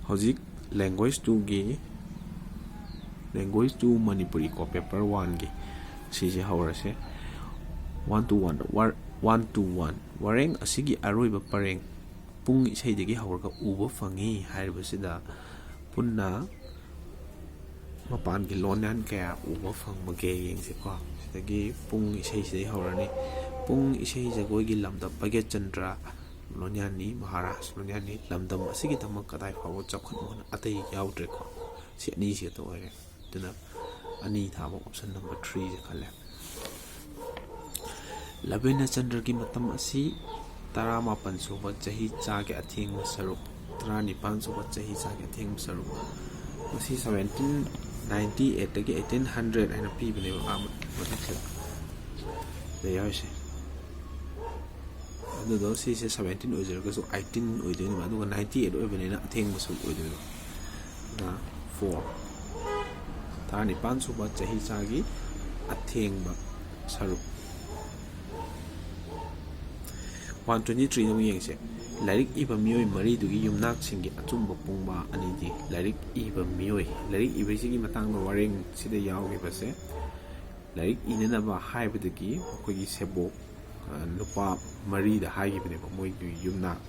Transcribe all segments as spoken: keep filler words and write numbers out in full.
ꯍꯧꯖꯤꯛ language twoꯒꯤ, language two Manipuri ꯀꯣ, paper oneꯒꯤ ꯁꯤꯁꯦ ꯍꯧꯔꯁꯦ꯫ One to one, one to one꯫ ꯋꯥꯔꯦꯡ ꯑꯁꯤꯒꯤ ꯑꯔꯣꯏꯕ ꯄꯔꯦꯡ "ꯄꯨꯡ ꯏꯁꯩꯗꯒꯤ ꯍꯧꯔꯒ ꯎꯕ ꯐꯪꯉꯤ" ꯍꯥꯏꯔꯤꯕꯁꯤꯗ ꯄꯨꯟꯅ ꯃꯄꯥꯟꯒꯤ ꯂꯣꯟꯌꯥꯟ ꯀꯌꯥ ꯎꯕ ꯐꯪꯕꯒꯦ ꯌꯦꯡꯁꯤꯀꯣ꯫ ꯁꯤꯗꯒꯤ ꯄꯨꯡ ꯏꯁꯩꯁꯤꯗꯒꯤ ꯍꯧꯔꯅꯤ꯫ "ꯄꯨꯡ ꯏꯁꯩ ꯖꯒꯣꯏꯒꯤ ꯂꯝꯗꯝ ꯕꯒꯦꯆꯟꯗ꯭ꯔ ꯂꯣꯟꯌꯥꯟꯅꯤ, ꯃꯍꯥꯔꯥꯖ ꯂꯣꯟꯌꯥꯟꯅꯤ꯫ ꯂꯝꯗꯝ ꯑꯁꯤꯒꯤꯗꯃꯛ ꯀꯗꯥꯏ ꯐꯥꯎꯕ ꯆꯥꯎꯈꯠꯅꯕ ꯍꯣꯠꯅ-", ꯑꯇꯩ ꯌꯥꯎꯗ꯭ꯔꯦꯀꯣ꯫ ꯁꯤ ꯑꯅꯤꯁꯤ ꯈꯛꯇ ꯑꯣꯏꯔꯦ꯫ ꯑꯗꯨꯅ ꯑꯅꯤ ꯊꯥꯕ option number threeꯁꯦ ꯈꯜꯂꯦ꯫ ꯂꯕꯦꯅꯆꯟꯗ꯭ꯔꯒꯤ ꯃꯇꯝ ꯑꯁꯤ ꯇꯔꯥꯃꯥꯄꯟ ꯁꯨꯕ ꯆꯍꯤ ꯆꯥꯒꯤ ꯑꯊꯦꯡꯕ ꯁꯔꯨꯛ, ꯇꯔꯥꯅꯤꯄꯥꯟ ꯁꯨꯕ ꯆꯍꯤ ꯆꯥꯒꯤ ꯑꯊꯦꯡꯕ ꯁꯔꯨꯛ꯫ ꯃꯁꯤ seventeen ninety eightꯇꯒꯤ eighteen hundred ꯍꯥꯏꯅ ꯄꯤꯕꯅꯦꯕ ꯑꯥ ꯃꯊꯛꯁꯤꯗ꯫ ꯁꯤꯗ ꯌꯥꯎꯔꯤꯁꯦ꯫ ꯑꯗꯨꯗꯣ ꯁꯤꯁꯦ seventeen ꯑꯣꯏꯖꯔꯒꯁꯨ eighteen ꯑꯣꯏꯗꯣꯏꯅꯦꯕ, ꯑꯗꯨꯒ ninety eight ꯑꯣꯏꯕꯅꯤꯅ ꯑꯊꯦꯡꯕ ꯁꯔꯨꯛ ꯑꯣꯏꯗꯣꯏꯕ꯫ ꯑꯗꯨꯅ four, ꯇꯔꯥꯅꯤꯄꯥꯟ ꯁꯨꯕ ꯆꯍꯤ ꯆꯥꯒꯤ ꯑꯊꯦꯡꯕ ꯁꯔꯨꯛ꯫ One twenty three ꯑꯃꯨꯛ ꯌꯦꯡꯁꯦ꯫ ꯂꯥꯏꯔꯤꯛ ꯏꯕ ꯃꯤꯑꯣꯏ ꯃꯔꯤꯗꯨꯒꯤ ꯌꯨꯝꯅꯥꯛꯁꯤꯡꯒꯤ ꯑꯆꯨꯝꯕ ꯄꯨꯡꯕ ꯑꯅꯤꯗꯤ꯫ ꯂꯥꯏꯔꯤꯛ ꯏꯕ ꯃꯤꯑꯣꯏ, ꯂꯥꯏꯔꯤꯛ ꯏꯕꯁꯤꯒꯤ ꯃꯇꯥꯡꯗ ꯋꯥꯔꯦꯡꯁꯤꯗ ꯌꯥꯎꯈꯤꯕꯁꯦ, ꯂꯥꯏꯔꯤꯛ ꯏꯅꯅꯕ ꯍꯥꯏꯕꯗꯒꯤ ꯃꯈꯣꯏꯒꯤ ꯁꯦꯕꯣꯛ, ꯑ, ꯅꯨꯄꯥ ꯃꯔꯤꯗ ꯍꯥꯏꯈꯤꯕꯅꯦꯕ, ꯃꯣꯏꯒꯤ ꯌꯨꯝꯅꯥꯛ꯫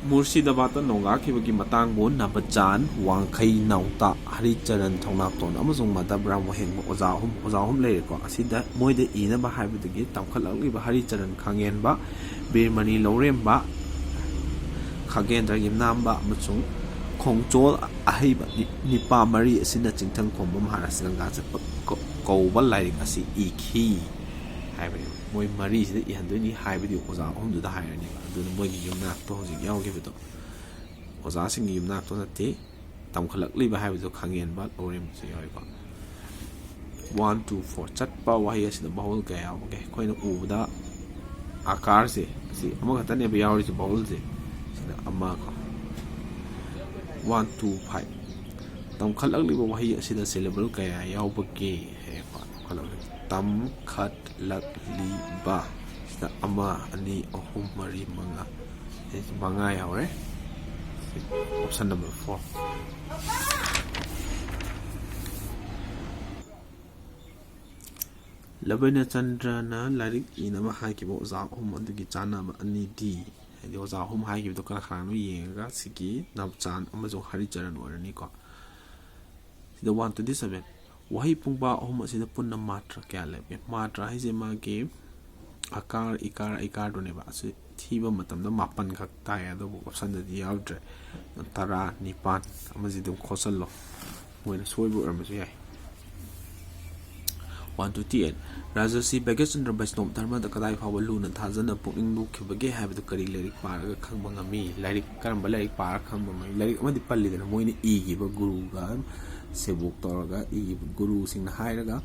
ꯃꯨꯔꯁꯤꯗꯥꯕꯥꯗꯇ ꯅꯣꯡꯒꯥꯈꯤꯕꯒꯤ ꯃꯇꯥꯡꯕꯨ ꯅꯕꯆꯥꯟ, ꯋꯥꯡꯈꯩ, ꯅꯥꯎꯇꯥ, ꯍꯔꯤꯆꯔꯟ, ꯊꯧꯅꯥꯛꯇꯣꯟ ꯑꯃꯁꯨꯡ ꯃꯥꯙꯕ ꯔꯥꯝ ꯋꯥꯍꯦꯡꯕ ꯑꯣꯖꯥ ꯑꯍꯨꯝ, ꯑꯣꯖꯥ ꯑꯍꯨꯝ ꯂꯩꯔꯦꯀꯣ꯫ ꯑꯁꯤꯗ ꯃꯣꯏꯗ ꯏꯅꯕ ꯍꯥꯏꯕꯗꯒꯤ ꯇꯝꯈꯠꯂꯛꯂꯤꯕ ꯍꯔꯤꯆꯔꯟ ꯈꯥꯡꯉꯦꯟꯕ, ꯕꯤꯔꯃꯅꯤ ꯂꯧꯔꯦꯝꯕ, ꯈꯥꯒꯦꯟꯗ꯭ꯔ ꯌꯨꯝꯅꯥꯝꯕ ꯑꯃꯁꯨꯡ ꯈꯣꯡꯆꯣꯜ ꯑꯍꯩꯕ ꯅꯤ-, ꯅꯤꯄꯥ ꯃꯔꯤ ꯑꯁꯤꯅ ꯆꯤꯡꯊꯪ ꯈꯣꯝꯕ ꯃꯍꯥꯔꯥꯖ ꯒꯪꯒꯥ ꯆꯠꯄ ꯀ-, ꯀꯧꯕ ꯂꯥꯏꯔꯤꯛ ꯑꯁꯤ ꯏꯈꯤ ꯍꯥꯏꯕꯅꯦꯕ꯫ ꯃꯣꯏ ꯃꯔꯤꯁꯤꯗ ꯏꯍꯟꯗꯣꯏꯅꯤ ꯍꯥꯏꯕꯗꯤ ꯑꯣꯖꯥ ꯑꯍꯨꯝꯗꯨꯗ ꯍꯥꯏꯔꯅꯦꯕ꯫ ꯑꯗꯨꯅ ꯃꯣꯏꯒꯤ ꯌꯨꯝꯅꯥꯛꯇꯣ ꯍꯧꯖꯤꯛ ꯌꯥꯎꯈꯤꯕꯗꯣ ꯑꯣꯖꯥꯁꯤꯡꯒꯤ ꯌꯨꯝꯅꯥꯛꯇꯣ ꯅꯠꯇꯦ, ꯇꯝꯈꯠꯂꯛꯂꯤꯕ ꯍꯥꯏꯕꯗꯣ ꯈꯥꯡꯉꯦꯟꯕ ꯂꯧꯔꯦꯝꯕꯁꯨ ꯌꯥꯎꯏꯀꯣ꯫ One to four꯫ ꯆꯠꯄ ꯋꯥꯍꯩ ꯑꯁꯤꯗ vowel ꯀꯌꯥ ꯌꯥꯎꯕꯒꯦ? ꯑꯩꯈꯣꯏꯅ ꯎꯕꯗ ꯑꯀꯥꯔꯁꯦ, ꯑꯁꯤ ꯑꯃꯈꯛꯇꯅꯦꯕ ꯌꯥꯎꯔꯤꯁꯦ, vowelꯁꯦ꯫ ꯁꯤꯗ ꯑꯃ ꯀꯣ꯫ One to five꯫ ꯇꯝꯈꯠꯂꯛꯂꯤꯕ ꯋꯥꯍꯩ ꯑꯁꯤꯗ syllable ꯀꯌꯥ ꯌꯥꯎꯕꯒꯦ? ꯍꯥꯏꯌꯦꯀꯣ, ꯇꯝꯈꯠꯂꯛꯂꯤ-, ꯇꯝꯈꯠꯂꯛꯂꯤꯕ꯫ ꯑꯃ, ꯑꯅꯤ, ꯑꯍꯨꯝ, ꯃꯔꯤ, ꯃꯉꯥ꯫ ꯁꯤ ꯃꯉꯥ ꯌꯥꯎꯔꯦ꯫ Option number four꯫ ꯂꯕꯦꯅ ꯆꯟꯗ꯭ꯔꯅ ꯂꯥꯏꯔꯤꯛ ꯏꯅꯕ ꯍꯥꯏꯈꯤꯕ ꯑꯣꯖꯥ ꯑꯍꯨꯝ ꯑꯗꯨꯒꯤ ꯆꯥꯅꯕ ꯑꯅꯤꯗꯤ, ꯍꯥꯏꯗꯤ ꯑꯣꯖꯥ ꯑꯍꯨꯝ ꯍꯥꯏꯈꯤꯕꯗꯣ ꯀꯅꯥ ꯀꯅꯥꯅꯣ ꯌꯦꯡꯉꯒ ꯁꯤꯒꯤ ꯅꯥꯎꯆꯥꯟ ꯑꯃꯁꯨꯡ ꯍꯔꯤꯆꯔꯟ ꯑꯣꯏꯔꯅꯤꯀꯣ꯫ ꯁꯤꯗ one twenty seven꯫ ꯋꯥꯍꯩ ꯄꯨꯡꯕꯥ ꯑꯍꯨꯝ ꯑꯁꯤꯗ ꯄꯨꯟꯅ ꯃꯥꯇ꯭ꯔ ꯀꯌꯥ ꯂꯦꯞꯄꯤ? ꯃꯥꯇ꯭ꯔ ꯍꯥꯏꯁꯦ ꯃꯥꯒꯤ ꯑꯀꯥꯔ, ꯏꯀꯥꯔ, ꯏꯀꯥꯔꯗꯨꯅꯦꯕ꯫ ꯑꯁꯤ ꯊꯤꯕ ꯃꯇꯝꯗ ꯃꯥꯄꯟ ꯈꯛ ꯇꯥꯏ, ꯑꯗꯨꯕꯨ optionꯗꯗꯤ ꯌꯥꯎꯗ꯭ꯔꯦ꯫ ꯇꯔꯥ, ꯅꯤꯄꯥꯟ ꯑꯃꯁꯤ ꯑꯗꯨꯝ ꯈꯣꯠꯆꯜꯂꯣ, ꯃꯣꯏꯅ ꯁꯣꯏꯕ ꯑꯣꯏꯔꯝꯕꯁꯨ ꯌꯥꯏ꯫ One twenty eight꯫ ꯔꯥꯖꯔꯁꯤ ꯚꯥꯒ꯭ꯌꯆꯟꯗ꯭ꯔ ꯕꯩꯁꯅꯣꯞ ꯙꯔꯃꯗ ꯀꯗꯥꯏ ꯐꯥꯎꯕ ꯂꯨꯅ ꯊꯥꯖꯅ ꯄꯨꯛꯅꯤꯡ ꯂꯨꯞꯈꯤꯕꯒꯦ ꯍꯥꯏꯕꯗꯨ ꯀꯔꯤ ꯂꯥꯏꯔꯤꯛ ꯄꯥꯔꯒ ꯈꯪꯕ ꯉꯝꯃꯤ? ꯂꯥꯏꯔꯤꯛ, ꯀꯔꯝꯕ ꯂꯥꯏꯔꯤꯛ ꯄꯥꯔꯒ ꯈꯪꯕ ꯉꯝꯃꯤ? ꯂꯥꯏꯔꯤꯛ ꯑꯃꯗꯤ ꯄꯜꯂꯤꯗꯅ, ꯃꯣꯏꯅ ꯏꯈꯤꯕ, ꯒꯨꯔꯨꯒ ꯁꯦꯕꯣꯛ ꯇꯧꯔꯒ ꯏꯈꯤꯕ, ꯒꯨꯔꯨꯁꯤꯡꯅ ꯍꯥꯏꯔꯒ,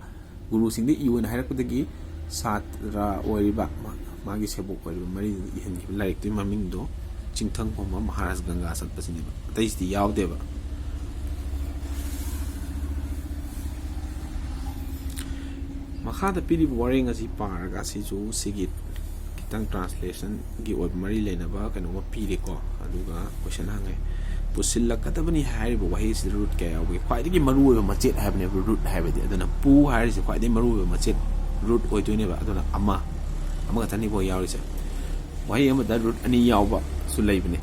ꯒꯨꯔꯨꯁꯤꯡꯗ ꯏꯌꯨꯅ ꯍꯥꯏꯔꯛꯄꯗꯒꯤ ꯁꯥꯇ꯭ꯔ ꯑꯣꯏꯔꯤꯕ, ꯃꯥ-, ꯃꯥꯒꯤ ꯁꯦꯕꯣꯛ ꯑꯣꯏꯔꯤꯕ ꯃꯔꯤꯗꯨꯅ ꯏꯍꯟꯈꯤꯕ ꯂꯥꯏꯔꯤꯛꯇꯨꯒꯤ ꯃꯃꯤꯡꯗꯣ ꯆꯤꯡꯊꯪ ꯈꯣꯝꯕ ꯃꯍꯥꯔꯥꯖ ꯒꯪꯒꯥ ꯆꯠꯄꯁꯤꯅꯦꯕ, ꯑꯇꯩꯁꯤꯗꯤ ꯌꯥꯎꯗꯦꯕ꯫ ꯃꯈꯥꯗ ꯄꯤꯔꯤꯕ ꯋꯥꯔꯦꯡ ꯑꯁꯤ ꯄꯥꯔꯒ, ꯁꯤꯁꯨ ꯁꯤꯒꯤ ꯈꯤꯇꯪ translationꯒꯤ ꯑꯣꯏꯕ ꯃꯔꯤ ꯂꯩꯅꯕ ꯀꯩꯅꯣꯝꯃ ꯄꯤꯔꯦꯀꯣ꯫ ꯑꯗꯨꯒ question ꯍꯪꯉꯦ, "ꯄꯨꯁꯤꯜꯂꯛꯀꯗꯕꯅꯤ" ꯍꯥꯏꯔꯤꯕ ꯋꯥꯍꯩꯁꯤꯗ root ꯀꯌꯥ ꯌꯥꯎꯒꯦ? ꯈ꯭ꯋꯥꯏꯗꯒꯤ ꯃꯔꯨꯑꯣꯏꯕ ꯃꯆꯦꯠ ꯍꯥꯏꯕꯅꯦꯕ root ꯍꯥꯏꯕꯗꯤ꯫ ꯑꯗꯨꯅ ꯄꯨ ꯍꯥꯏꯔꯤꯁꯦ ꯈ꯭ꯋꯥꯏꯗꯒꯤ ꯃꯔꯨꯑꯣꯏꯕ ꯃꯆꯦꯠ root ꯑꯣꯏꯗꯣꯏꯅꯦꯕ꯫ ꯑꯗꯨꯅ ꯑꯃ, ꯑꯃꯈꯛꯇꯅꯤꯀꯣ ꯌꯥꯎꯔꯤꯁꯦ꯫ ꯋꯥꯍꯩ ꯑꯃꯗ root ꯑꯅꯤ ꯌꯥꯎꯕꯁꯨ ꯂꯩꯕꯅꯦ꯫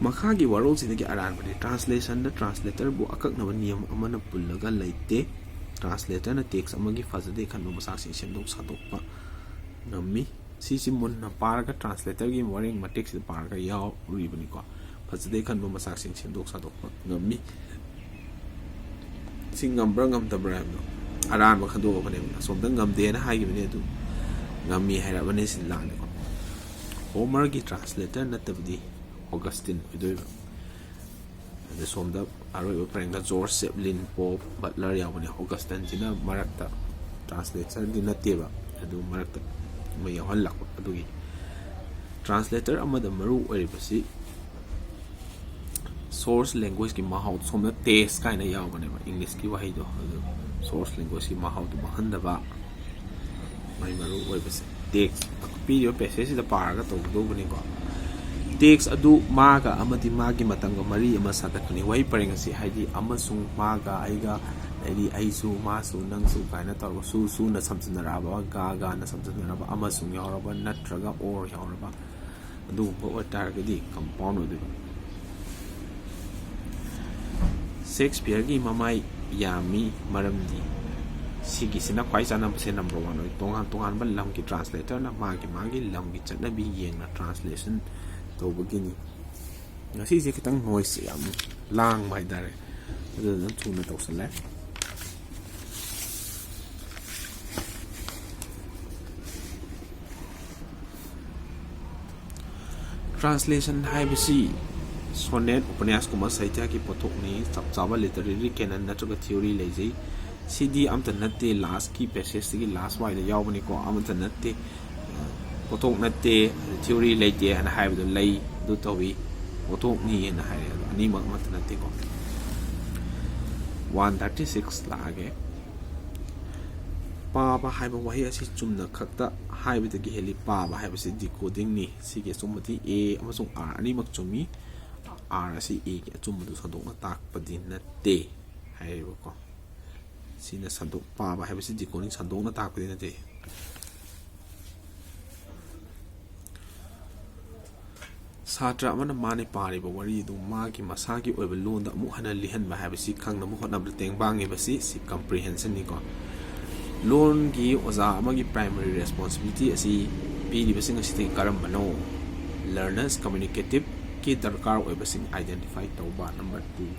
ꯃꯈꯥꯒꯤ ꯋꯥꯔꯣꯜꯁꯤꯗꯒꯤ ꯑꯔꯥꯟꯕꯅꯤ꯫ Translationꯗ translatorꯕꯨ ꯑꯀꯛꯅꯕ ꯅꯤꯌꯝ ꯑꯃꯅ ꯄꯨꯜꯂꯒ ꯂꯩꯇꯦ꯫ Translatorꯅ text ꯑꯃꯒꯤ ꯐꯖꯗꯦ ꯈꯟꯕ ꯃꯆꯥꯛꯁꯤꯡ ꯁꯦꯝꯗꯣꯛ ꯁꯥꯗꯣꯛꯄ ꯉꯝꯃꯤ꯫ ꯁꯤꯁꯤ ꯃꯨꯟꯅ ꯄꯥꯔꯒ translatorꯒꯤ ꯋꯥꯔꯦꯡ ꯃꯇꯦꯛꯁꯤꯗ ꯄꯥꯔꯒ ꯌꯥꯎꯔꯤꯕꯅꯤꯀꯣ꯫ ꯐꯖꯗꯦ ꯈꯟꯕ ꯃꯆꯥꯛꯁꯤꯡ ꯁꯦꯝꯗꯣꯛ ꯁꯥꯗꯣꯛꯄ ꯉꯝꯃꯤ꯫ ꯁꯤ ꯉꯝꯕ꯭ꯔꯥ ꯉꯝꯗꯕ꯭ꯔꯥ ꯍꯥꯏꯕꯗꯣ ꯑꯔꯥꯟꯕ ꯈꯟꯗꯣꯛꯑꯕꯅꯦꯕ꯫ ꯑꯁꯣꯝꯗ ꯉꯝꯗꯦꯅ ꯍꯥꯏꯈꯤꯕꯅꯦ, ꯑꯗꯨ ꯉꯝꯃꯤ ꯍꯥꯏꯔꯛꯑꯕꯅꯦ, ꯁꯤ ꯂꯥꯜꯂꯦꯀꯣ꯫ Homerꯒꯤ translator ꯅꯠꯇꯕꯗꯤ Augustine ꯑꯣꯏꯗꯣꯏꯕ꯫ ꯑꯗ ꯁꯣꯝꯗ ꯑꯔꯣꯏꯕ ꯄꯔꯦꯡꯗ George Chaplin, Pope, Butler ꯌꯥꯎꯕꯅꯦ꯫ Augustineꯁꯤꯅ ꯃꯔꯛꯇ translatorꯗꯤ ꯅꯠꯇꯦꯕ, ꯑꯗꯨ ꯃꯔꯛꯇ ꯑꯃ ꯌꯥꯎꯍꯜꯂꯛꯄ꯫ ꯑꯗꯨꯒꯤ translator ꯑꯃꯗ ꯃꯔꯨ ꯑꯣꯏꯔꯤꯕꯁꯤ Source languageꯀꯤ ꯃꯍꯥꯎ, ꯁꯣꯝꯗ text ꯀꯥꯏꯅ ꯌꯥꯎꯕꯅꯦꯕ, Englishꯀꯤ ꯋꯥꯍꯩꯗꯣ, ꯑꯗꯨ source languageꯀꯤ ꯃꯍꯥꯎꯗꯣ ꯃꯥꯡꯍꯟꯗꯕ꯫ ꯃꯥꯏ ꯃꯔꯨ ꯑꯣꯏꯕꯁꯦ text, ꯄꯤꯔꯤꯕ passageꯁꯤꯗ ꯄꯥꯔꯒ ꯇꯧꯒꯗꯧꯕꯅꯤꯀꯣ꯫ Text ꯑꯗꯨ ꯃꯥꯒ ꯑꯃꯗꯤ ꯃꯥꯒꯤ ꯃꯇꯝꯒ ꯃꯔꯤ ꯑꯃ ꯁꯥꯒꯠꯄꯅꯤ꯫ ꯋꯥꯍꯩ ꯄꯔꯦꯡ ꯑꯁꯤ, ꯍꯥꯏꯗꯤ ꯑꯃꯁꯨꯡ, ꯃꯥꯒ, ꯑꯩꯒ, ꯑꯗꯩꯗꯤ ꯑꯩꯁꯨ, ꯃꯥꯁꯨ, ꯅꯪꯁꯨ ꯀꯥꯏꯅ ꯇꯧꯔꯒ ꯁꯨ, ꯁꯨꯅ ꯁꯝꯖꯤꯟꯅꯔꯛꯑꯕ, ꯒ, ꯒꯅ ꯁꯝꯖꯤꯟꯅꯔꯕ, ꯑꯃꯁꯨꯡ ꯌꯥꯎꯔꯕ, ꯅꯠꯇ꯭ꯔꯒ or ꯌꯥꯎꯔꯕ, ꯑꯗꯨꯒꯨꯝꯕ ꯑꯣꯏꯇꯥꯔꯒꯗꯤ compound ꯑꯣꯏꯗꯣꯏꯕ꯫ ꯁꯦꯛꯁꯄꯤꯌꯔꯒꯤ ꯃꯃꯥꯏ ꯌꯥꯝꯃꯤ, ꯃꯔꯝꯗꯤ ꯁꯤꯒꯤꯁꯤꯅ ꯈ꯭ꯋꯥꯏ ꯆꯥꯟꯅꯕꯁꯦ number one ꯑꯣꯏ꯫ ꯇꯣꯉꯥꯟ ꯇꯣꯉꯥꯟꯕ ꯂꯝꯒꯤ translatorꯅ ꯃꯥꯒꯤ ꯃꯥꯒꯤ ꯂꯝꯒꯤ ꯆꯠꯅꯕꯤ ꯌꯦꯡꯅ translation ꯇꯧꯕꯒꯤꯅꯤ꯫ ꯉꯁꯤꯁꯦ ꯈꯤꯇꯪ noise ꯌꯥꯝ ꯂꯥꯡꯕ ꯍꯥꯏꯇꯥꯔꯦ, ꯑꯗꯨꯗꯨꯅ ꯊꯨꯅ ꯇꯧꯁꯜꯂꯦ꯫ Translation ꯍꯥꯏꯕꯁꯤ sonnet, ꯎꯄꯅ꯭ꯌꯥꯁꯀꯨꯝꯕ ꯁꯥꯍꯤꯇ꯭ꯌꯒꯤ ꯄꯣꯠꯊꯣꯛꯅꯤ꯫ ꯆꯞ ꯆꯥꯕ literary canon ꯅꯠꯇ꯭ꯔꯒ theory ꯂꯩꯖꯩ꯫ ꯁꯤꯗꯤ ꯑꯝꯇ ꯅꯠꯇꯦ, lastꯀꯤ passageꯇꯒꯤ last ꯋꯥꯏꯗ ꯌꯥꯎꯕꯅꯤꯀꯣ, ꯑꯃꯠꯇ ꯅꯠꯇꯦ, ꯄꯣꯠꯊꯣꯛ ꯅꯠꯇꯦ, theory ꯂꯩꯇꯦ ꯍꯥꯏꯅ ꯍꯥꯏꯕꯗꯣ ꯂꯩ, ꯑꯗꯨ ꯇꯧꯏ, ꯄꯣꯠꯊꯣꯛꯅꯤ ꯍꯥꯏꯅ ꯍꯥꯏꯔꯦ꯫ ꯑꯗꯣ ꯑꯅꯤꯃꯛ ꯑꯃꯠꯇ ꯅꯠꯇꯦꯀꯣ꯫ One thirty six ꯂꯥꯛꯑꯒꯦ꯫ ꯄꯥꯕ ꯍꯥꯏꯕ ꯋꯥꯍꯩ ꯑꯁꯤ ꯆꯨꯝꯅ ꯈꯛꯇ ꯍꯥꯏꯕꯗꯒꯤ ꯍꯦꯜꯂꯤ꯫ ꯄꯥꯕ ꯍꯥꯏꯕꯁꯤ decodingꯅꯤ꯫ ꯁꯤꯒꯤ ꯑꯆꯨꯝꯕꯗꯤ A ꯑꯃꯁꯨꯡ R ꯑꯅꯤꯃꯛ ꯆꯨꯝꯃꯤ꯫ R ꯑꯁꯤ Aꯒꯤ ꯑꯆꯨꯝꯕꯗꯨ ꯁꯟꯗꯣꯛꯅ ꯇꯥꯛꯄꯗꯤ ꯅꯠꯇꯦ ꯍꯥꯏꯔꯤꯕꯀꯣ꯫ ꯁꯤꯅ ꯁꯟꯗꯣꯛ, ꯄꯥꯕ ꯍꯥꯏꯕꯁꯤ decoding ꯁꯟꯗꯣꯛꯅ ꯇꯥꯛꯄꯗꯤ ꯅꯠꯇꯦ꯫ ꯁꯥꯇ꯭ꯔ ꯑꯃꯅ ꯃꯥꯅ ꯄꯥꯔꯤꯕ ꯋꯥꯔꯤ ꯑꯗꯨ ꯃꯥꯒꯤ ꯃꯁꯥꯒꯤ ꯑꯣꯏꯕ ꯂꯣꯟꯗ ꯑꯃꯨꯛ ꯍꯟꯅ ꯂꯤꯍꯟꯕ ꯍꯥꯏꯕꯁꯤ ꯈꯪꯅꯕ ꯍꯣꯠꯅꯕꯗ ꯇꯦꯡꯕꯥꯡꯉꯤꯕꯁꯤ, ꯁꯤ comprehensionꯅꯤꯀꯣ꯫ ꯂꯣꯟꯒꯤ ꯑꯣꯖꯥ ꯑꯃꯒꯤ primary responsibility ꯑꯁꯤ ꯄꯤꯔꯤꯕꯁꯤꯡ ꯑꯁꯤꯗꯒꯤ ꯀꯔꯝꯕꯅꯣ? Learners communicativeꯀꯤ ꯗꯔꯀꯥꯔ ꯑꯣꯏꯕꯁꯤꯡ identify ꯇꯧꯕ꯫ Number two꯫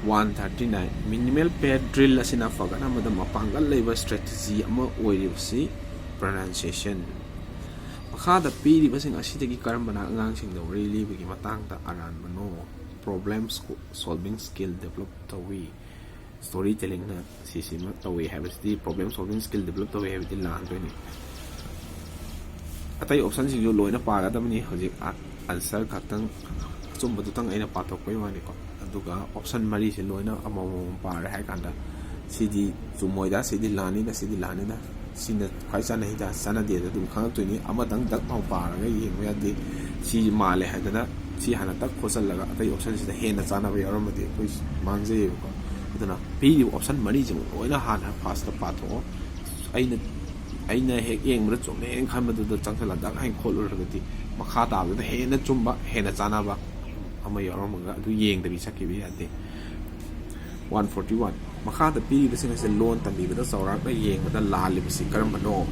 One thirty nine, minimal pair drill ꯑꯁꯤꯅ ꯐꯒꯠꯍꯟꯕꯗ ꯃꯄꯥꯡꯒꯜ ꯂꯩꯕ strategy ꯑꯃ ꯑꯣꯏꯔꯤꯕꯁꯤ pronunciation꯫ ꯃꯈꯥꯗ ꯄꯤꯔꯤꯕꯁꯤꯡ ꯑꯁꯤꯗꯒꯤ ꯀꯔꯝꯕꯅ ꯑꯉꯥꯡꯁꯤꯡꯗ ꯋꯥꯔꯤ ꯂꯤꯕꯒꯤ ꯃꯇꯥꯡꯗ ꯑꯔꯥꯟꯕꯅꯣ? Problem solving skill develop ꯇꯧꯏ꯫ Story tellingꯅ ꯁꯤꯁꯤꯃ ꯇꯧꯏ ꯍꯥꯏꯕꯁꯤꯗꯤ, problem solving skill develop ꯇꯧꯏ ꯍꯥꯏꯕꯗꯤ ꯂꯥꯟꯗꯣꯏꯅꯤ꯫ ꯑꯇꯩ optionꯁꯤꯡꯁꯨ ꯂꯣꯏꯅ ꯄꯥꯒꯗꯕꯅꯤ꯫ ꯍꯧꯖꯤꯛ answer ꯈꯛꯇꯪ, ꯑꯆꯨꯝꯕꯗꯨꯇꯪ ꯑꯩꯅ ꯄꯥꯊꯣꯛꯄꯩ ꯋꯥꯅꯤꯀꯣ꯫ ꯑꯗꯨꯒ option ꯃꯔꯤꯁꯦ ꯂꯣꯏꯅ ꯑꯃꯃꯝ ꯄꯥꯔꯦ ꯍꯥꯏ ꯀꯥꯟꯗ, ꯁꯤꯗꯤ ꯆꯨꯝꯃꯣꯏꯗ, ꯁꯤꯗꯤ ꯂꯥꯟꯅꯤꯗ, ꯁꯤꯗꯤ ꯂꯥꯟꯅꯤꯗ, ꯁꯤꯅ ꯈ꯭ꯋꯥꯏ ꯆꯥꯟꯅꯩꯗ, ꯆꯥꯟꯅꯗꯦꯗ ꯑꯗꯨꯝ ꯈꯪꯉꯛꯇꯣꯏꯅꯤ꯫ ꯑꯃꯇꯪ ꯗꯛ ꯂꯥꯎ ꯄꯥꯔꯒ ꯌꯦꯡꯕ ꯌꯥꯗꯦ꯫ ꯁꯤ ꯃꯥꯜꯂꯦ ꯍꯥꯏꯗꯅ ꯁꯤ ꯍꯥꯟꯅ ꯇꯛ ꯈꯣꯠꯆꯜꯂꯒ ꯑꯇꯩ optionꯁꯤꯗ ꯍꯦꯟꯅ ꯆꯥꯟꯅꯕ ꯌꯥꯎꯔꯝꯃꯗꯤ ꯑꯩꯈꯣꯏ ꯃꯥꯡꯖꯩꯌꯦꯕꯀꯣ꯫ ꯑꯗꯨꯅ ꯄꯤꯔꯤꯕ option ꯃꯔꯤꯁꯤꯃ ꯂꯣꯏꯅ ꯍꯥꯟꯅ firstꯇ ꯄꯥꯊꯣꯛꯑꯣ꯫ ꯑꯩꯅ, ꯑꯩꯅ ꯍꯦꯛ ꯌꯦꯡꯕꯗ ꯆꯨꯝꯃꯦꯅ ꯈꯟꯕꯗꯨꯗ ꯆꯪꯁꯜꯂ ꯗꯛ ꯍꯥꯏꯅ ꯈꯣꯠꯂꯨꯔꯒꯗꯤ ꯃꯈꯥ ꯇꯥꯕꯗꯨꯗ ꯍꯦꯟꯅ ꯆꯨꯝꯕ, ꯍꯦꯟꯅ ꯆꯥꯟꯅꯕ ꯑꯃ ꯌꯥꯎꯔꯝꯃꯒ ꯑꯗꯨ ꯌꯦꯡꯗꯕꯤ ꯆꯠꯈꯤꯕ ꯌꯥꯗꯦ꯫ One forty one꯫ ꯃꯈꯥꯗ ꯄꯤꯔꯤꯕꯁꯤꯡ ꯑꯁꯤ ꯂꯣꯟ ꯇꯝꯕꯤꯕꯗ ꯆꯥꯎꯔꯥꯛꯅ ꯌꯦꯡꯕꯗ ꯂꯥꯜꯂꯤꯕꯁꯤ ꯀꯔꯝꯕꯅꯣ?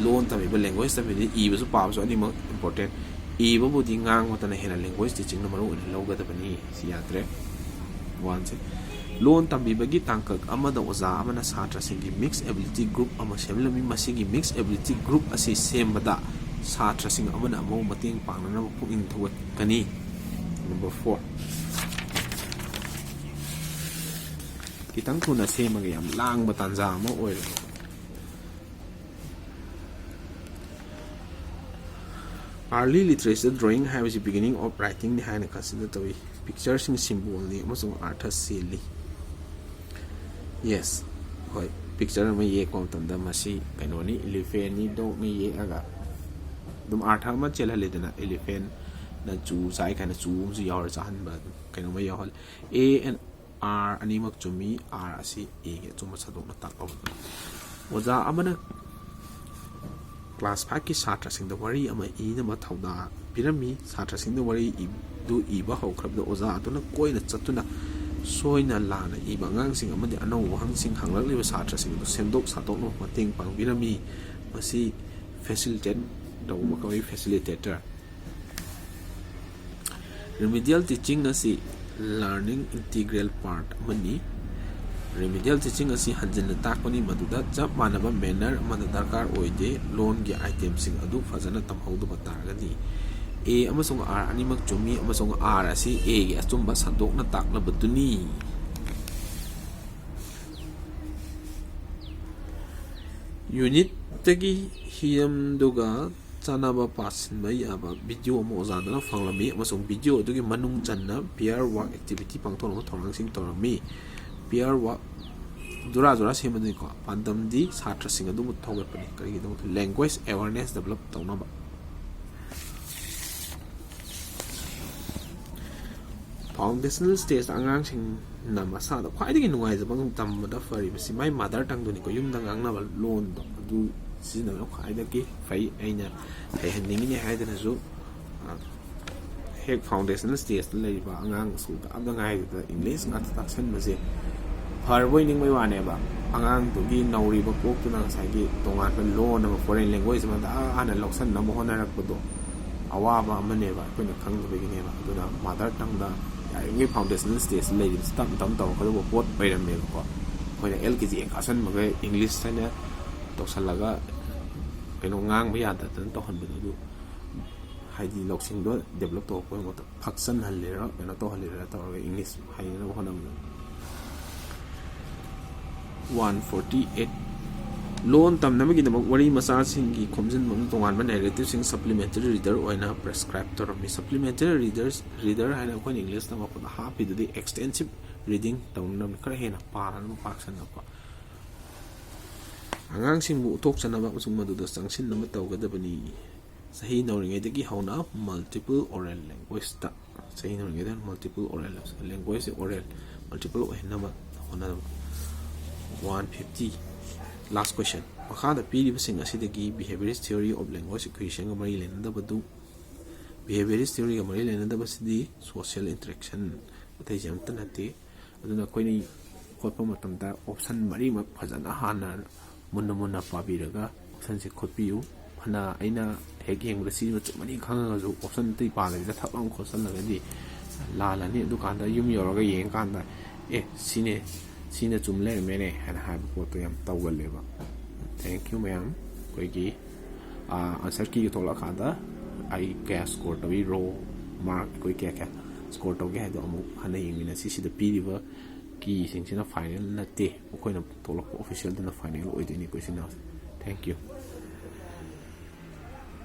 ꯂꯣꯟ ꯇꯝꯕꯤꯕ, language ꯇꯝꯕꯤꯕꯗꯤ ꯏꯕꯁꯨ ꯄꯥꯕꯁꯨ ꯑꯅꯤꯃꯛ important꯫ ꯏꯕꯕꯨꯗꯤ ꯉꯥꯡꯕꯗꯅ ꯍꯦꯟꯅ language teachingꯅ ꯃꯔꯨ ꯑꯣꯏꯅ ꯂꯧꯒꯗꯕꯅꯤ꯫ ꯁꯤ ꯌꯥꯗ꯭ꯔꯦ꯫ Oneꯁꯦ꯫ ꯂꯣꯟ ꯇꯝꯕꯤꯕꯒꯤ ꯇꯥꯡꯀꯛ ꯑꯃꯗ ꯑꯣꯖꯥ ꯑꯃꯅ ꯁꯥꯇ꯭ꯔꯁꯤꯡꯒꯤ mixed ability group ꯑꯃ ꯁꯦꯝꯂꯝꯃꯤ꯫ ꯃꯁꯤꯒꯤ mixed ability group ꯑꯁꯤ ꯁꯦꯝꯕꯗ ꯁꯥꯇ꯭ꯔꯁꯤꯡ ꯑꯃꯅ ꯑꯃꯕꯨ ꯃꯇꯦꯡ ꯄꯥꯡꯅꯅꯕ ꯄꯨꯛꯅꯤꯡ ꯊꯧꯒꯠꯀꯅꯤ꯫ Number four꯫ ꯈꯤꯇꯪ ꯊꯨꯅ ꯁꯦꯝꯃꯒ, ꯌꯥꯝ ꯂꯥꯡꯕ ꯇꯥꯟꯖꯥ ꯑꯃ ꯑꯣꯏꯔꯦ꯫ Early literature drawing ꯍꯥꯏꯕꯁꯤ beginning of writingꯅꯤ ꯍꯥꯏꯅ consider ꯇꯧꯏ꯫ Pictureꯁꯤꯡ symbolꯅꯤ ꯑꯃꯁꯨꯡ ꯑꯥꯔꯊ ꯆꯦꯜꯂꯤ꯫ Yes, ꯍꯣꯏ, picture ꯑꯃ ꯌꯦꯛꯄ ꯃꯇꯝꯗ ꯃꯁꯤ ꯀꯩꯅꯣꯅꯤ, elephantꯅꯤ, dogꯅꯤ ꯌꯦꯛꯑꯒ ꯑꯗꯨꯝ ꯑꯥꯔꯊ ꯑꯃ ꯆꯦꯜꯍꯜꯂꯦꯗꯅ꯫ Elephantꯅ ꯆꯨ ꯆꯥꯏ ꯀꯥꯏꯅ ꯆꯨ ꯑꯃꯁꯨ ꯌꯥꯎꯔ ꯆꯥꯍꯟꯕ, ꯑꯗꯨꯝ ꯀꯩꯅꯣꯝꯃ ꯌꯥꯎꯍꯜꯂꯦ꯫ A and R ꯑꯅꯤꯃꯛ ꯆꯨꯝꯃꯤ꯫ R ꯑꯁꯤ Aꯒꯤ ꯑꯆꯨꯝꯕ ꯁꯟꯗꯣꯛꯅ ꯇꯥꯛꯂꯕꯅꯤ꯫ ꯑꯣꯖꯥ ꯑꯃꯅ class fiveꯀꯤ ꯁꯥꯇ꯭ꯔꯁꯤꯡꯗ ꯋꯥꯔꯤ ꯑꯃ ꯏꯅꯕ ꯊꯧꯗꯥꯡ ꯄꯤꯔꯝꯃꯤ꯫ ꯁꯥꯇ꯭ꯔꯁꯤꯡꯅ ꯋꯥꯔꯤ ꯏ-, ꯑꯗꯨ ꯏꯕ ꯍꯧꯈ꯭ꯔꯕꯗ ꯑꯣꯖꯥ ꯑꯗꯨꯅ ꯀꯣꯏꯅ ꯆꯠꯇꯨꯅ ꯁꯣꯏꯅ ꯂꯥꯟꯅ ꯏꯕ ꯑꯉꯥꯡꯁꯤꯡ ꯑꯃꯗꯤ ꯑꯅꯧꯕ ꯋꯥꯍꯪꯁꯤꯡ ꯍꯪꯂꯛꯂꯤꯕ ꯁꯥꯇ꯭ꯔꯁꯤꯡ ꯑꯗꯨ ꯁꯦꯝꯗꯣꯛ ꯁꯥꯗꯣꯛꯅꯕ ꯃꯇꯦꯡ ꯄꯥꯡꯕꯤꯔꯝꯃꯤ꯫ ꯃꯁꯤ facilitate ꯇꯧꯕ ꯀꯧꯏ, facilitator꯫ Remedial teaching ꯑꯁꯤ learning integral part ꯑꯃꯅꯤ꯫ Remedial teaching ꯑꯁꯤ ꯍꯟꯖꯤꯟꯅ ꯇꯥꯛꯄꯅꯤ, ꯃꯗꯨꯗ ꯆꯞ ꯃꯥꯟꯅꯕ manner ꯑꯃꯗ ꯗꯔꯀꯥꯔ ꯑꯣꯏꯗꯦ꯫ ꯂꯣꯟꯒꯤ itemꯁꯤꯡ ꯑꯗꯨ ꯐꯖꯅ ꯇꯝꯍꯧꯗꯕ ꯇꯥꯔꯒꯗꯤ꯫ A ꯑꯃꯁꯨꯡ R ꯑꯅꯤꯃꯛ ꯆꯨꯝꯃꯤ, ꯑꯃꯁꯨꯡ R ꯑꯁꯤ Aꯒꯤ ꯑꯆꯨꯝꯕ ꯁꯟꯗꯣꯛꯅ ꯇꯥꯛꯂꯕꯗꯨꯅꯤ꯫ Unit ꯇꯒꯤ ꯍꯤꯔꯝꯗꯨꯒ ꯆꯥꯟꯅꯕ ꯄꯥꯁꯤꯟꯕ ꯌꯥꯕ ꯚꯤꯗꯤꯑꯣ ꯑꯃ ꯑꯣꯖꯥꯗꯨꯅ ꯐꯪꯂꯝꯃꯤ ꯑꯃꯁꯨꯡ ꯚꯤꯗꯤꯑꯣ ꯑꯗꯨꯒꯤ ꯃꯅꯨꯡ ꯆꯟꯅ peer work activity ꯄꯥꯡꯊꯣꯛꯅꯕ ꯊꯧꯔꯥꯡꯁꯤꯡ ꯇꯧꯔꯝꯃꯤ꯫ Peer work ꯖꯨꯔꯥ ꯖꯨꯔꯥ ꯁꯦꯝꯕꯗꯨꯅꯤꯀꯣ꯫ ꯄꯥꯟꯗꯝꯗꯤ ꯁꯥꯇ꯭ꯔꯁꯤꯡ ꯑꯗꯨꯕꯨ ꯊꯧꯒꯠꯄꯅꯤ꯫ ꯀꯔꯤꯒꯤꯗꯃꯛꯇ? Language awareness develop ꯇꯧꯅꯕ꯫ Foundational stage ꯑꯉꯥꯡꯁꯤꯡꯅ ꯃꯁꯥꯗ ꯈ꯭ꯋꯥꯏꯗꯒꯤ ꯅꯨꯡꯉꯥꯏꯖꯕ, ꯇꯝꯕꯗ ꯐꯔꯤꯕꯁꯤ ꯃꯥꯏ mother tongueꯗꯨꯅꯤꯀꯣ, ꯌꯨꯝꯗ ꯉꯥꯡꯅꯕ ꯂꯣꯟꯗꯣ ꯑꯗꯨ ꯁꯤꯖꯤꯟꯅꯕꯅ ꯈ꯭ꯋꯥꯏꯗꯒꯤ ꯐꯩ꯫ ꯑꯩꯅ ꯍꯩꯍꯟꯅꯤꯡꯉꯤꯅꯦ ꯍꯥꯏꯗꯅꯁꯨ, ꯑ, ꯍꯦꯛ foundational stageꯇ ꯂꯩꯔꯤꯕ ꯑꯉꯥꯡ ꯁ꯭ꯀꯨꯜ ꯀꯥꯕꯗ ꯉꯥꯏꯔꯤꯕꯗ English ꯉꯥꯛꯇ ꯇꯥꯛꯁꯟꯕꯁꯦ ꯐꯔꯕꯣꯏ ꯅꯤꯡꯕꯩ ꯋꯥꯅꯦꯕ꯫ ꯑꯉꯥꯡꯗꯨꯒꯤ ꯅꯧꯔꯤꯕ ꯀꯣꯛꯇꯨꯅ ꯉꯁꯥꯏꯒꯤ ꯇꯣꯉꯥꯟꯕ ꯂꯣꯟ ꯑꯃ, foreign language ꯑꯃꯗ ꯍꯥꯟꯅ ꯂꯧꯁꯟꯅꯕ ꯍꯣꯠꯅꯔꯛꯄꯗꯣ ꯑꯋꯥꯕ ꯑꯃꯅꯦꯕ, ꯑꯩꯈꯣꯏꯅ ꯈꯪꯗꯕꯒꯤꯅꯦꯕ꯫ ꯑꯗꯨꯅ mother tongueꯗ ꯌꯥꯔꯤꯉꯩ foundational stageꯇ ꯂꯩꯔꯤꯕꯁꯤ ꯇꯞ ꯇꯞ ꯇꯧꯔꯛꯀꯗꯧꯕ ꯄꯣꯠ ꯑꯣꯏꯔꯝꯃꯦꯕꯀꯣ꯫ ꯑꯩꯈꯣꯏꯅ L K G ꯍꯦꯛ ꯀꯥꯁꯟꯕꯒ English ꯍꯥꯏꯅ ꯇꯧꯁꯜꯂꯒ ꯀꯩꯅꯣ ꯉꯥꯡꯕ ꯌꯥꯗꯗꯅ ꯇꯧꯍꯟꯕꯗꯣ, ꯑꯗꯨ ꯍꯥꯏꯗꯤ ꯂꯧꯁꯤꯡꯗꯣ develop ꯇꯧꯔꯛꯄꯒꯤ ꯃꯍꯨꯠꯇ ꯐꯛꯆꯟꯍꯜꯂꯤꯔ ꯀꯩꯅꯣ ꯇꯧꯍꯜꯂꯤꯔ ꯇꯧꯔꯒ English ꯍꯩꯅꯅꯕ ꯍꯣꯠꯅꯕꯗꯣ꯫ One forty eight, ꯂꯣꯟ ꯇꯝꯅꯕꯒꯤꯗꯃꯛ ꯋꯥꯔꯤ ꯃꯆꯥꯁꯤꯡꯒꯤ ꯈꯣꯝꯖꯤꯟꯕ ꯑꯃ ꯇꯣꯉꯥꯟꯕ narrativeꯁꯤꯡ supplementary reader ꯑꯣꯏꯅ prescribe ꯇꯧꯔꯝꯃꯤ꯫ Supplementary readers, reader ꯍꯥꯏꯅ ꯑꯩꯈꯣꯏꯅ English ꯇꯝꯃꯛꯄꯗ ꯍꯥꯞꯄꯤꯗꯨꯗꯤ extensive reading ꯇꯧꯅꯅꯕꯅꯤ, ꯈꯔ ꯍꯦꯟꯅ ꯄꯥꯅꯅꯕ, ꯄꯥꯛꯁꯟꯅꯕ꯫ ꯑꯉꯥꯡꯁꯤꯡꯕꯨ ꯎꯠꯊꯣꯛꯆꯅꯕ ꯑꯃꯁꯨꯡ ꯃꯗꯨꯗ ꯆꯪꯁꯤꯟꯅꯕ ꯇꯧꯒꯗꯕꯅꯤ꯫ ꯆꯍꯤ ꯅꯧꯔꯤꯉꯩꯗꯒꯤ ꯍꯧꯅ multiple oral languageꯇ, ꯆꯍꯤ ꯅꯧꯔꯤꯉꯩꯗ multiple oral language, oral multiple ꯑꯣꯏꯍꯟꯅꯕ ꯍꯣꯠꯅꯕ꯫ One fifty, last question꯫ ꯃꯈꯥꯗ ꯄꯤꯔꯤꯕꯁꯤꯡ ꯑꯁꯤꯗꯒꯤ behaviorist theory of language acquisitionꯒ ꯃꯔꯤ ꯂꯩꯅꯗꯕꯗꯨ, behaviorist theoryꯒ ꯃꯔꯤ ꯂꯩꯅꯗꯕꯁꯤꯗꯤ social interaction, ꯑꯇꯩꯁꯦ ꯑꯝꯇ ꯅꯠꯇꯦ꯫ ꯑꯗꯨꯅ ꯑꯩꯈꯣꯏꯅ ꯍꯣꯠꯄ ꯃꯇꯝꯗ option ꯃꯔꯤꯃꯛ ꯐꯖꯅ ꯍꯥꯟꯅ ꯃꯨꯟꯅ ꯃꯨꯟꯅ ꯄꯥꯕꯤꯔꯒ optionꯁꯦ ꯈꯣꯠꯄꯤꯌꯨ꯫ ꯐꯅ ꯑꯩꯅ ꯍꯦꯛ ꯌꯦꯡꯕꯗ ꯁꯤ ꯃꯆꯨꯝ ꯑꯅꯤ ꯈꯪꯉꯒꯁꯨ option ꯑꯇꯩ ꯄꯥꯗꯕꯤꯗ ꯊꯛ ꯂꯥꯎꯅ ꯈꯣꯠꯆꯜꯂꯒꯗꯤ ꯂꯥꯜꯂꯅꯤ꯫ ꯑꯗꯨꯀꯥꯟꯗ ꯌꯨꯝ ꯌꯧꯔꯒ ꯌꯦꯡꯀꯥꯟꯗ, "ꯑꯦ, ꯁꯤꯅꯦ, ꯁꯤꯅ ꯆꯨꯝ ꯂꯩꯔꯝꯃꯦꯅꯦ" ꯍꯥꯏꯅ ꯍꯥꯏꯕ ꯄꯣꯠꯇꯣ ꯌꯥꯝ ꯇꯧꯒꯜꯂꯦꯕ꯫ Thank you ꯃꯌꯥꯝ꯫ ꯑꯩꯈꯣꯏꯒꯤ, ꯑꯥ, answer keyꯒ ꯊꯣꯛꯂꯛꯑꯀꯥꯟꯗ ꯑꯩ ꯀꯌꯥ score ꯇꯧꯏ, row, mark ꯑꯩꯈꯣꯏ ꯀꯌꯥ ꯀꯌꯥ score ꯇꯧꯒꯦ ꯍꯥꯏꯗꯣ ꯑꯃꯨꯛ ꯍꯟꯅ ꯌꯦꯡꯃꯤꯟꯅꯁꯤ꯫ ꯁꯤꯗ ꯄꯤꯔꯤꯕ keyꯁꯤꯡꯁꯤꯅ final ꯅꯠꯇꯦ, ꯑꯩꯈꯣꯏꯅ ꯊꯣꯛꯂꯛꯄ officialꯗꯨꯅ final ꯑꯣꯏꯗꯣꯏꯅꯤ question answer꯫ Thank you.